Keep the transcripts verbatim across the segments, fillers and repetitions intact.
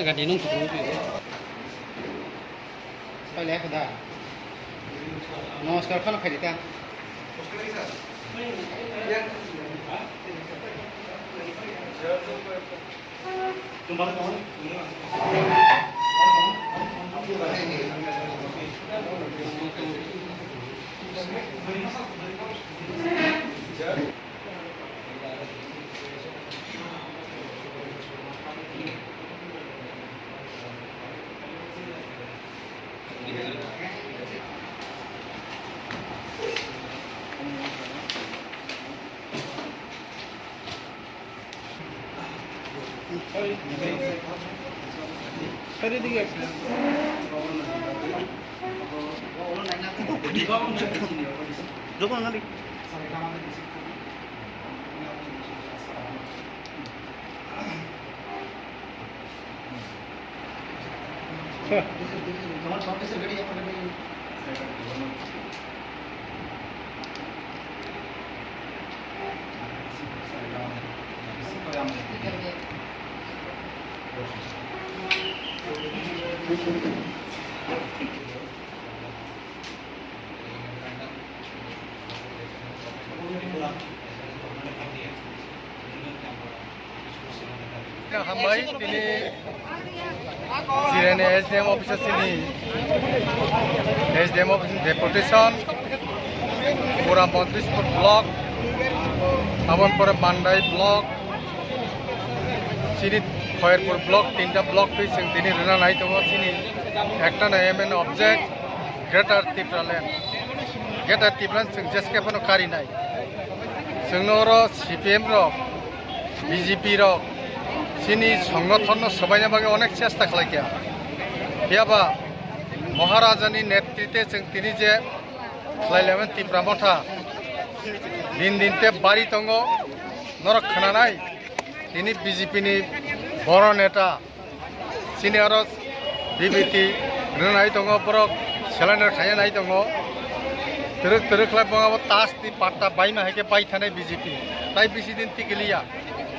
Gadi nung tukung tu. Namaskar, khana khaidi ta. Hambai, tini Chireni S D M office sini, S D M office ni deputation, pura Montishpur block, aboni pore Mandai block, chini Khairpur block, tinta block twi chwng tini rwna nai tongo chini ekta na M N object. Greater Tipraland, Greater Tipraland chwng jeske phano karinai. Chwngno oro C P M rok, B J P rok chini songothonno swbaina bagwi onek chesta khlaikha. Phiyaba Maharajani netritwe chwng tini je khlailaimani Tipra Motha din din te bari tongo, norok khnanai tini B J P ni boro neta. Chini oro B B T rwnai tongo borok, Cylinder khaina nai tongo. Twrwk twrwk khlai bo abo tas ni patta baima hai khe bai thanai B J P. Tai bisi din tikiliya.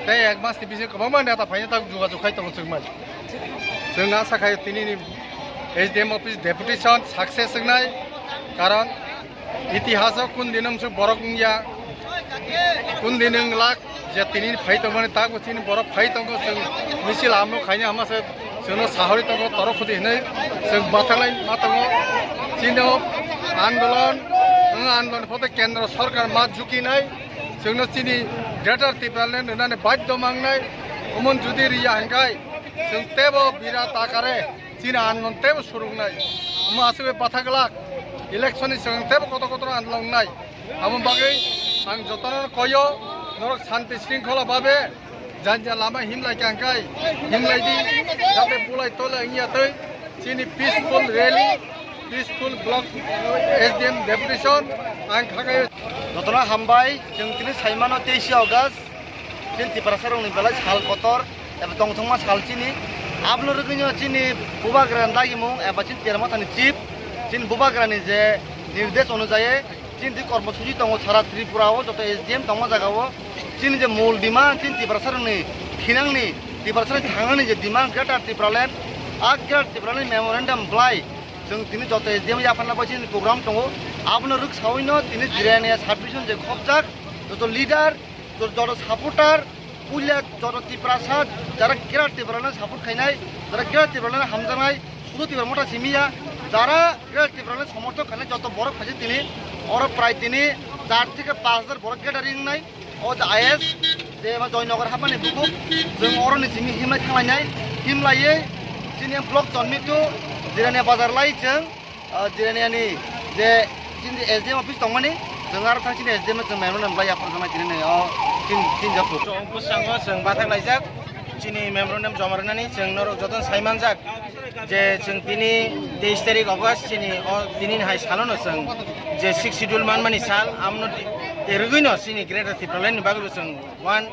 Tai ek mas ni bisingo kwbangma neta phaina tak jogajog khai tongo chwng mai. Chwng asa khai tini ni S D M office deputation success wngnai. Karon itihaso kun dinam se borok wngya. Kun din wng lak je tini phai tongmani tak bo chini borok phai tongo chwng misil amo khaina hama se chwngno sahori tongo torok khudi hinwi chwng bathalai ma tongo. Chini o andolon, wng andolon photo kendro sorkar ma jukinai chwngno chini Greater Tipraland rwnani badhyo mangnai. Omon judi riya hwnkhai chwng tebo birat akare chini andolon tebo surungnai. Omo aswk bai bathaglak election ni swkang tebo kotor kotor andolon wngnai. Abo bagwi ang jotono koyo, norok santi shringkhola babe janja lama himlai kha hwnkhe himlai di, jate bulai tole wngya twi chini peaceful rally, peaceful block S D M deputation ang khakai. Jotono hambai, chwng tini saimano teisi August. Chini Tiprasarokni belai sal kotor eba tongthokma sal chini. Abono rwgwino chini bubagrani dagimung eba chini Termothani chief, chini bubagrani je nirdesh onujayi chini twi kormosuchi tongo sara Tripura o joto S D M tongma jaga o. Chini je mul demand chini Tiprasarokni thinangni, Tiprasarokni thangnani je demand Greater Tipraland, a Greater Tipraland memorandum bwlai chwng tini joto S D M yapharna bai chini program tongo. Abono rwksawino tini Jirania subdivision je khopjak joto leader, joto, joto supporter, puila joto Tiprasa, jara Greater Tipraland support khainai, jara Greater Tipraland hamjaknai, sudu Tipra Motha simi ya, jara Greater Tipraland somorthok khainai joto borok phaisa tini, oro prai tini char theke panch hajar borok gathering wngnai, o je I S, je ma Joynagar hapmani bukhuk, chwng oroni simi himlai thanglainai, himlaiwi chini block chonmitu, Jirania bazar lai chwng, ah, Jiraniani je chini S D M office tongmani, chwng aro thang chini S D M no chwng memorandum lai yapharjaknai tini nai o chini, chini joto. Chwng bwskango chwng bathak laijak, chini memorandum joma rwnani chwng norok jotono sai manjak je chwng tini teis tarik August chini o tini hai salono chwng je sixth schedule manmani sal, amno rwgwino chini Greater Tipraland ni bagwi chwng one,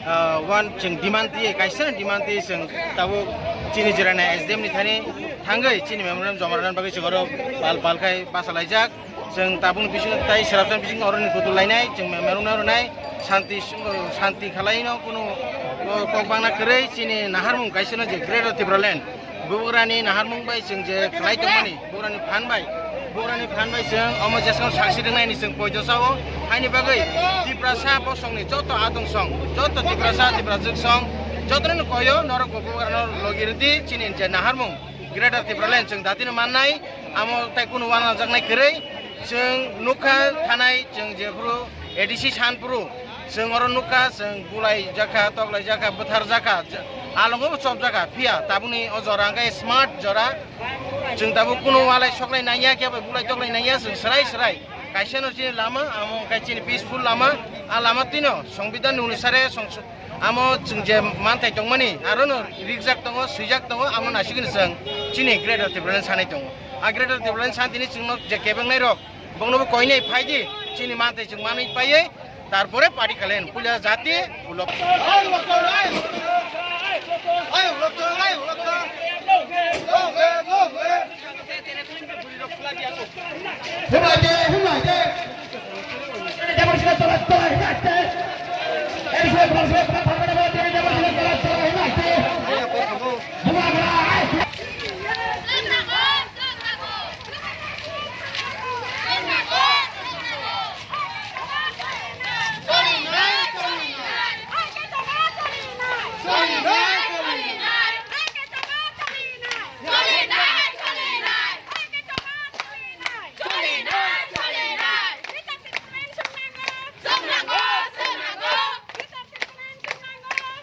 ah, one chwng demand twi, kaisa demand twi chwng tabuk chini Jirania S D M ni thani thangwi chini memorandum joma rwna bagwi chwng oro pal pal khai bachalaijak. Chwng tabukni bisingo tai srapsa bisingo oroni kutu lainai, chwng memorandum rwnai, shanti, shanti khalaino kunu, o, kok bangna kwrwi chini naharmung kaisano je Greater Tipraland. Bubagrani naharmung bai chwng je khlai tongmani, bubagrani phan bai, bubagrani phan bai chwng omo jesno saksi rwngnaini chwng poito sao, haini bagwi Tiprasa bosongni joto adong song, joto Tiprasa, Tiprajwk song, jotono koyo norok bo bubagrano logi rwdi chini je naharmung Greater Tipraland chwng datino mannai, amo tai kunu wanajaknai kwrwi chwng nukha thanai chwng jephuru A D C Sanpuru. Chwng oro nukha, chwng bulai jakha, toklai jakha, bwthar jakha, ja-, alongo bo chop jakha. Phiya tabukni o jora hwnkhe smart jora. Chwng tabuk kunu walai soklai nangya, khe bai bulai toklai nangya, chwng swrai swrai. Kaisa no chini lama, amo wngkha chini peaceful lama. A lama twino Songbidan ni onusare song-, amo chwng je manthai tongmani, aro no rikjak tongo, swijak tongo, amo nasigini chwng chini Greater Tipraland sanai tongo. A Greater Tipraland santini chwngno je kebengnai rok, bongno bo koinai phaidi, chini manthai chwng manwi paiwi, Tarpore party khalen, puila jati, ulok.